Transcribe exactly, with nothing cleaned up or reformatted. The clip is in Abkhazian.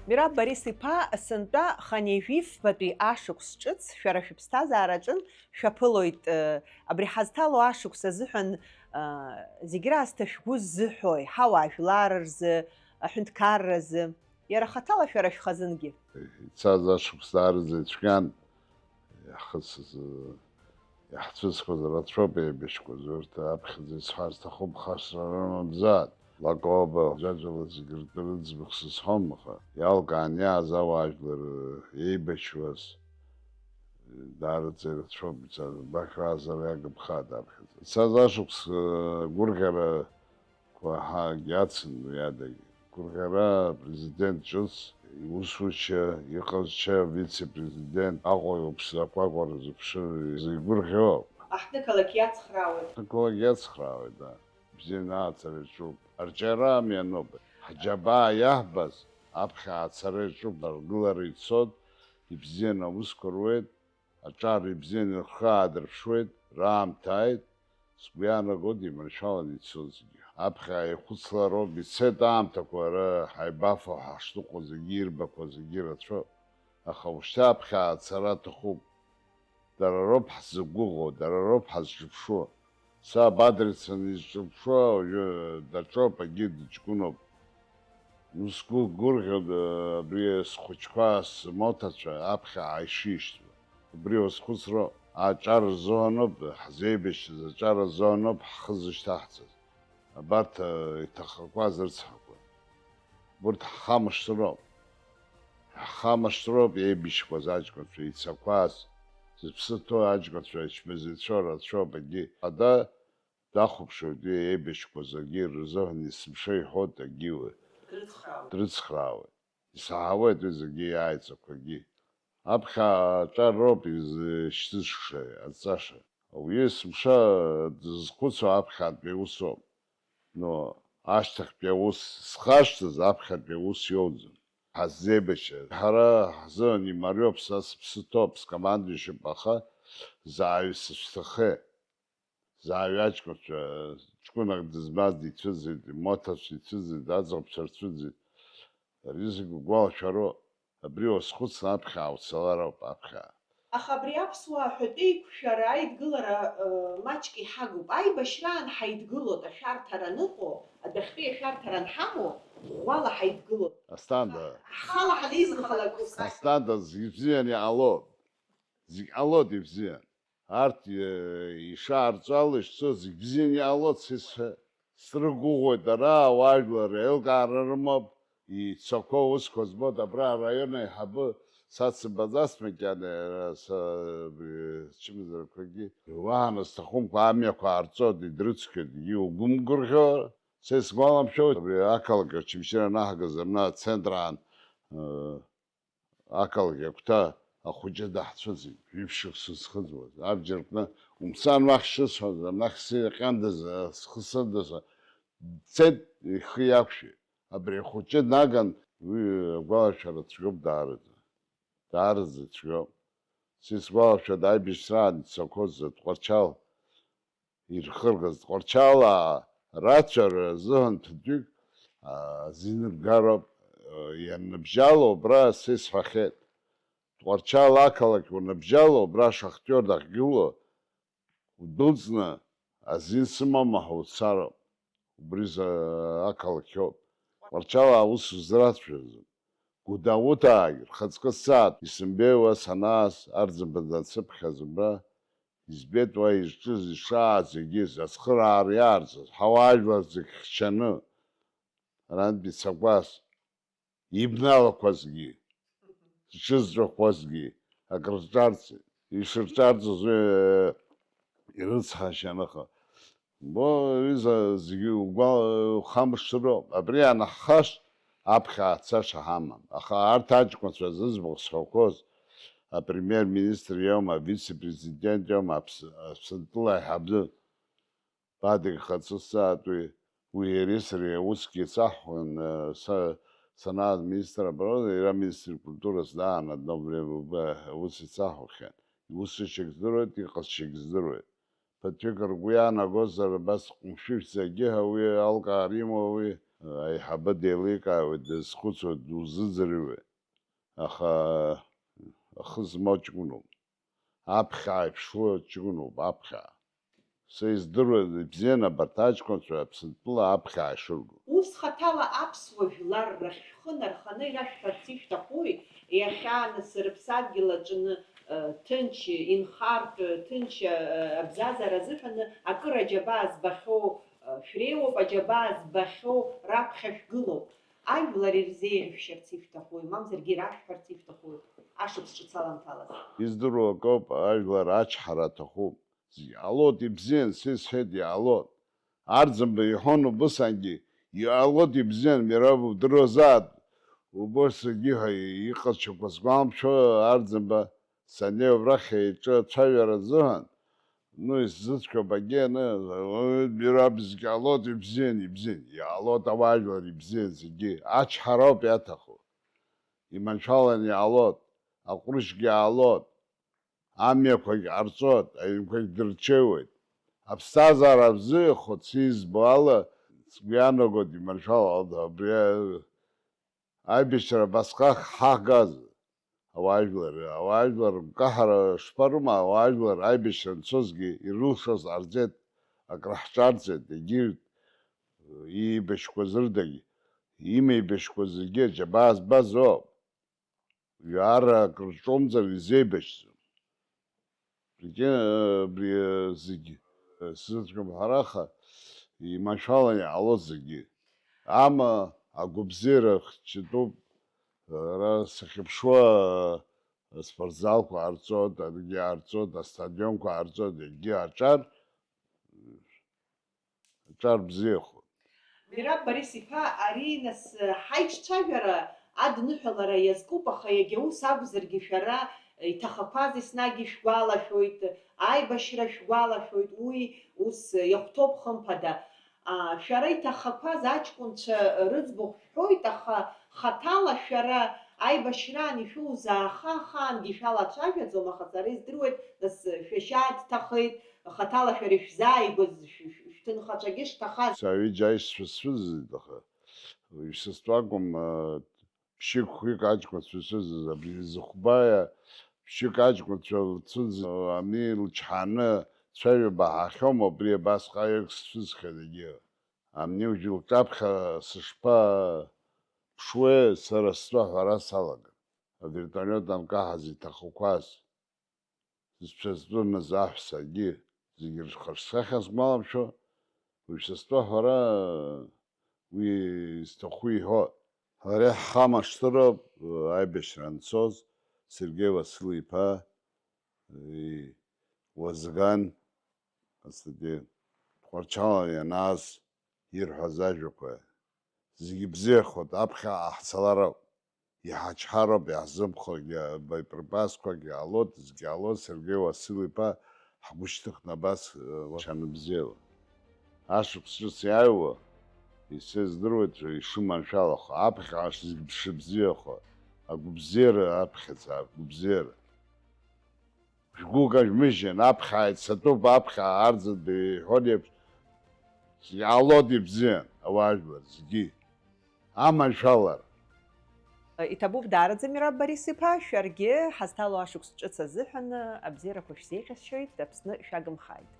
Мираб Борис-иԥа, сынтәа хынҩажәи фбатәи ашықәс ҿыц шәара шәыԥсҭазаараҿын шәаԥылоит, э, абри ҳазҭало ашықәс азыҳәан, э, зегь раасҭа шәгәы ззыҳәои, ҳауаажәлар рзы, аҳәынҭқарра азы, иара хаҭала шәара шәхазынгьы? Ицаз ашықәс даараӡа ицәгьан, иаҳхысыз, иаҳцәыӡқәаз рацәоуп еибашьқәаз, урҭ аԥхьаӡа исҳәар сҭахуп, хашҭра рымамзааит. Лакоба, ӡәаӡәала зегь ртәы рыӡбахә сызҳәом, аха иалкаан иааз ауаажәлар еибашьуаз даараӡа ирацәоуп, ицаз убарҭ раазар иагымхааит аԥхьаӡа. Ицаз ашықәс, э, гәырӷьара Уаҳагь ацын уи адагьы. Гәырӷьара, апрезидент ҿыц, иусушьа, иҟазшьа, авице-президент, Аҟәа иуԥсрақәа рзыԥшыр зегь гәырӷьо ауп. Аҳҭнықалақь иацхраауеит. Аҳҭнықалақь иацхраауеит, да. Бзианы ацара иаҿуп. Арҿиара амҩаноуп. Ҳџьабаа иаҳбаз, аԥхьа ацара иаҿуп, аргылара ицоит, ибзианы аусқәа руеит. Аҿар ибзианы рхы аадырԥшуеит, раамҭа ааит, сгәы иаанагоит, иманшәалан ицозгьы. Аԥхьа аихәыцлароуп, ицеит аамҭақәа, ара ҳаибафо ҳашныҟәо зегьы ирбақәа зегьы рацәоуп. Аха ушьҭа аԥхьа ацара аҭахуп. Дара роуп ҳзықәгәыӷуа, дара роуп ҳазҿыԥшуа. Саб адресаны изҿыԥшуа уажәы даҿоуп, акгьы дыҷкәыноуп. Ус сгәы гәырӷьоит, абри схәыҷқәа, смоҭацәа аԥхьа ишишьҭуа. Убри уазхәыцроуп, аҿар рзыҳәаноуп, ҳзеибашьыз аҿар рзыҳәаноуп ҳхы зышьҭаҳҵаз. Абарҭ, э, иҭахақәаз рыцҳақәа. Урҭ ҳхамышҭроуп. Ҳхамышҭроуп еибашьқәаз аҷкәынцәа, ицақәаз, зыԥсы ҭоу аҷкәынцәа, ачмазаҩцәа рацәоуп, егьи. Ада дахәаԥшуеит уи еибашьқәаз, егьи рзыҳәан есымша иҳәоит, егьи уи. Дрыцхраауеит. Дрыцхраауеит. Исаҳауеит уи зегьы иааиҵақәагьы. Аԥхьа аҿар роуп изышьҭызша, адҵаша. Ауаҩы есымша дызхәыцуа аԥхьатәи усоуп. Но ашьҭахьтәи аус зхашҭыз аԥхьатәи аус иоуӡом. Ҳаззеибашьраз. Ҳара ҳзыҳәан имариоуп, са сыԥсы ҭоуп, скомандуешьоуп, аха зааҩ сышәҭахеит. Зааҩ аҷкәынцәа, ҷкәынак дызмаз дицәыӡит, моҭацәа ицәыӡит, аӡӷабцәа рцәыӡит. Ари зегь угәалашәароуп. Абри уазхәыцны аԥхьа уцалар ауп, аԥхьа. Аха абри аԥсуаа ҳәатәы еиқәшәара аидгылара, ы, маҷк иҳагуп. Аибашьраан ҳаидгылоит, ашәарҭара аныҟоу, адәахьтәи ашәарҭара анҳамоу, ӷәӷәала ҳаидгылоит. Асҭанда. Ҳхала ҳанеизынхалак ус. Асҭанда, зегь бзианы иҟалоит. Зегь ҟалоит ибзиан. Арҭ, э, ишаарҵәало ишцо зегь бзианы иҟалоит, сес-, срыгәыӷуеит, ара ауаажәлар еилкаара рымоуп, ицақәоу усқәа збоит, абра араион аиҳабы сацымбаӡац макьана, иара са-, абри, счымазарақәагьы, уаҳа насҭахумкәа амҩақәа аарҵоит, идрыцқьоит, егьи угәымгәырӷьо, са исгәаламшәоит, абри ақалақь Очамчыра анаҳгаз, абна ацентраан, э, Ақалақь агәҭа ахәыҷы даҳцәыӡит, жәиԥшьык сызхыҵуаз. Абџьар кны, умцан уахь шысҳәаз, анахь сиҟьандаз, схы сырдаз, дцеит, ихы иақәшәеит. Абри ахәыҷы днаган, уи агәалашәара цәгьоуп даараӡа. Даараӡа цәгьоуп. Са исгәалашәоит аибашьраан ицақәоз Тҟәарчал ирхыргаз Тҟәарчалаа рацәара азыҳәан ԥыҭҩык, а, азин ргароуп, а, ианныбжьало убра са исҳәахьеит. Тҟәарчал ақалақь уаныбжьало убра ашахтиор дахьгылоу удәылҵны азин сымоума ҳәа уцароуп. Убри за-, ақалақь ауп. Тҟәарчалаа аус узрацәажәаӡом. Гәдоуҭаагь рхаҵкы сцааит, исымбеи уа санаас, Арӡынба дансыԥхьаз убра, избеит уа изҿыз, ишааз, егьиз, ацхыраара иаарҵаз, ҳауаажәлар зегь хьчаны, арантәи цақәас, ибналақәазгьы, зҽызҵәахуазгьы акрырҿарҵеит. Ишырҿарҵоз уи, э, ирыцҳашьан, аха, бо, ҩыза, зегьы угәа-, ухамышҭроуп. Абри анаҳхашт, аԥхьа ацаша ҳамам. Аха арҭ аҷкәынцәа зыӡбахә сҳәақәоз, апремиер-министр иоума, авице-президент иоума, Аԥс-, Аԥсынтәыла аиҳабы, Бадик хаҵысзаат уи, уи иареи сареи аусгьы еицаҳҳәон, э, са санааз министр обороны, иара министр культурас даан одно время убы аус еицаҳухьан. Иусушьагь здыруеит, иҟазшьагь здыруеит. Ԥыҭҩык ргәы иаанагозар, абас ҟәымшәышәӡагьы ҳәа уи алкаар имоу уи, аиҳабы деиликаауеит, дазхәыцуеит, дузыӡырҩуеит, аха ахы змоу ҷкәыноуп. Аԥхьа иԥшуа ҷкәыноуп, аԥхьа. Са издыруа ибзиан абарҭ аҷкәынцәа Аԥсынтәыла аԥхьа ишырго. Ус хаҭала аԥсуа жәлар рахь шәхы нарханы ирашәҳәарц ишәҭахуи? Иахьа нас рыԥсадгьыл аҿы, э, ҭынч инхартә, ҭынч, э, абзазара азыҳәаны акыр аџьабаа збахьоу, э, шәреиуоуп аџьабаа збахьоу раԥхьа шәгылоуп. Ажәлар ирзеиӷьышәшьарц ишәҭахуи, мамзаргьы ирашәҳәарц ишәҭахуи ашықәс ҿыц аламҭалаз? Издыруа акоуп, ажәлар ачҳара аҭахуп. Иҟалоит, ибзиан, са исҳәеит, иҟалоит. Арӡынба иҳәон убысангьы, иҟалоит, ибзиан, Мераб, удыруазаап, убырҭ зегьы ҳәа иҟазшьақәа сгәамԥхо, Арӡынба саннеи убрахь еиҿы ацәажәара азыҳәан, ну, исзыцәгьоуп, агьи аны, Мераб, зегь ҟалоит, ибзиан, ибзиан, иҟалоит ауаажәлар ибзиан зегьы, ачҳароуп иаҭаху, иманшәалан иҟалоит, аҟәрышьгьы аалоит. Амҩақәагь ҟарҵоит, аҩнқәагь дырҽеиуеит. Аԥсҭазаара бзиахоит, сизбо ала, сгәы иаанагоит, иманшәалада, абри аибашьра абасҟак ҳахгаз, ауаажәлар, ауаажәлар гәкаҳара шԥарымоу, ауаажәлар аибашьра анцозгьы ирылшоз ҟарҵеит, акраҳҿарҵеит, егьырҭ иеибашьқәаз рыдагь, имеибашьқәаз зегьы аџьабаа збаз ауп. Ҩарак рҿоумҵар изеибашьӡом. Прикинь, абри зегь сзыцәгьам ҳәараха, иманшәалан иҟалоит зегьы. Ама агәабзиара хчатәуп, ара сахьыԥшуа, аспортзалқәа ҟарҵоит, аригьы ҟарҵоит, астадионқәа ҟарҵоит, егьи аҿар, аҿар бзиахоит. Мераб Борис-иԥа, ари, нас, ҳаиҿцәажәара адныҳәалара иазкуп, аха иагьа ус акәзаргьы, шәара иҭахақәаз еснагь ишәгәалашәоит, аибашьра шәгәалашәоит, уи ус иахәҭоуп, хымԥада. А, шәара иҭахақәаз аҷкәынцәа рыӡбахә шәҳәоит, аха хаҭала шәара аибашьраан ишәоузааха ахаангьы шәалацәажәаӡом, аха сара издыруеит, нас, шәашьа дҭахеит, хаҭала шәара ишәзааигәаз шә-, шә-, шәҭынхацәагьы шҭахаз. Саҩыџьа аишьцәа сцәыӡит, аха ишсызтәу акәым, а, ԥшьҩык-хәҩык аҷкәынцәа ицәыӡыз, абри зыхәба ԥшьҩык аҷкәынцәа лцәыӡ, ани лчҳаны цәаҩа баҳахьоума, убри абасҟаҩык сцәыӡхьан егьи. Амни уажәы лҿаԥхьа сышԥаԥшуеи, сара стәы аҳәара салаган. Авертолиот анкаҳаз иҭахақәаз, зцәа зтәымыз аҳәсагьы, зегьы рхаҿсахьа сгәаламшәо, уажә са стәы аҳәара уи изҭаху иҳәо. Ари ҳхамышҭыроуп, аибашьра анцоз, Сергеи Васил-иԥа, и, Уазган, астудент, Тҟәарчал ианааз ирҳәаз ажәақәа, зегьы бзиахоит, аԥхьаҟа ҳцалароуп, иҳачҳароуп, иаҳзымхогьы, абоеприпасқәагьы ҟалоит, зегьы ҟалоит, Сергеи Васил-иԥа, ҳгәышьҭыхны абас, э, шәаныбзиала. Ашықәс ҿыц иааиуа, исыздыруеит ишыманшәалахо, аԥхьаҟа зегь шыбзиахо, агәыбзиара аԥхьаӡа, агәыбзиара. Шәгәы кажәмыжьын, аԥхьа ицатәуп, аԥхьа арӡынба иҳәон еиԥш, иҟалоит ибзиан, ауаажәлар зегьы. Аманшәалара. Иҭабуп даараӡа, Мераб Борис-иԥа, шәаргьы ҳазҭало ашықәс ҿыц азыҳәан абзиарақәа шәзеиӷьасшьоит, Аԥсны шәагымхааит.